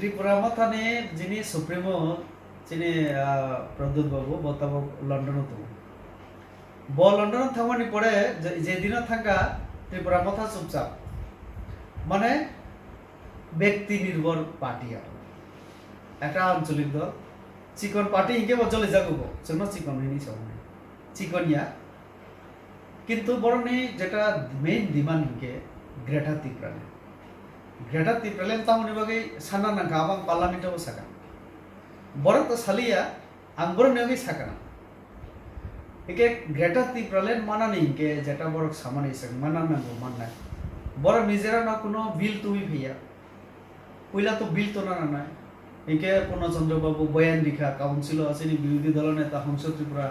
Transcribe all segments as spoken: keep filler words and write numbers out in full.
Tripura Mothani jini Supremo chini, ah, Pradyot Babu, bo tabok London o tongo. Bo London o thangmani pore je, je dino thangkha, Tripura Motha chupchap. Mane, ব্যক্তি নির্ভর party aro. Ekta ancholik dol. Chikon party hinkhe bo joli jago bo. Chwngno chikon hini sao hwnwi. Chikon ya. Kintu borokni jeta main demand hinkhe Greater Tipraland. Greater Tipraland tamoni bagwi sanna nangkha, abang parliament o sakha. Borok to saliya, ang borokni bagwi sakha. Hinkhe Greater Tipraland manani hinkhe jeta borok samani se manna nango mannai. Borok nijera no kuno bill twi phiya. Puila to bill tona nanai. Hinkhe Purno Chandra Babu boyan rikha, council o chini birodhi dolo neta Hongso Tripura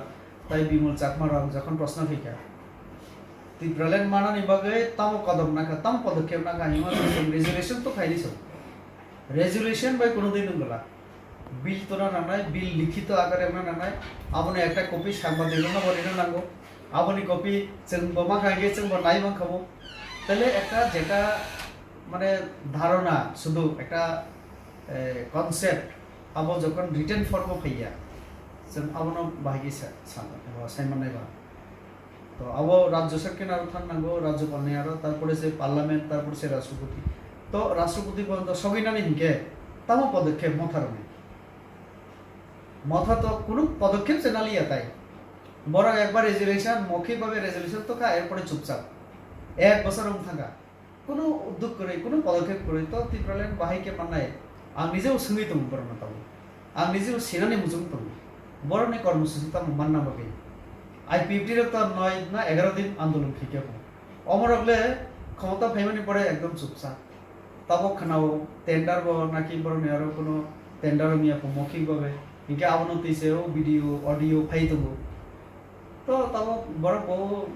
tai Bimol Chakma rok jokhon proshno khaikha, Tipraland manani bagwi tamo kodom nakha, tamo podokkhep nakha, hima resolution to khaini so. Resolution bai kuno din wngla. Bill tona nanai, bill likhito akare wngna nanai. Aboni ekta copy sangbadik rokno bo rina nango. Aboni copy chwng bo mankha hinkhe chwng bo nai mankha bo. Tele ekta jeta mane dharona, sudu ekta, eh, concept, abo jokhon written form o phaiya, chwng abono bahai khe sa-, sa-, saiman nai ba. To abo Rajya Sabha ni aro thang nango, Rajyapal ni aro, tarpore se Parliament, tarpore se Rashtrapati. To Rashtrapati porjonto sogwi nani hinkhe tamo podokkhep Motha rokni. Motha to kunu podokkhep se naliya tai. Borok ekbar resolution, mokhik babe resolution to kha, erpore chupchap. Ek bosor wng thangkha. Kunu udduk kwrwi, kunu podokkhep kwrwi to Tipraland bahai khe mannai. Ang nijebo swngwi tongo borokno tabuk. Ang nijebo sinani muchung tongo. Borokni kormosuchi tamo manna bagwi. I P F T rok to noi na egaro din andolon khaikhe bo. Omorok le khomota phaimani pore ekdom chupsa. Tabuk khwnao tender bo naki borokni aro kunu tender wngya po mokhik babe. Hinkhe abono twi se o video, audio phai tongo. To tabuk borok bo,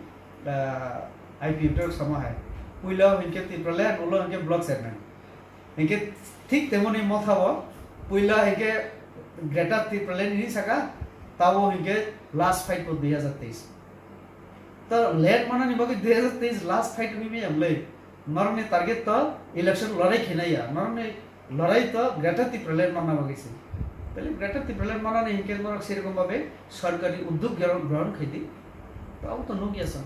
ah, I P F T rok sama hai. Puila hinkhe Tipraland, ulo hinkhe block chairman. Hinkhe thik temoni Motha bo puila hinkhe Greater Tipraland hini saka, tabo hinkhe last fight bo dui hazar teis. To late manani bagwi dui hazar teis last fight wngwi maya bwlai. Norokni target to election lorai khainai ya. Norokni lorai to Greater Tipraland manna bagwi se. Tale Greater Tipraland manani hinkhe norok serokom babe sorkari uddog grohon, grohon khaidi. To abo to nukya sa.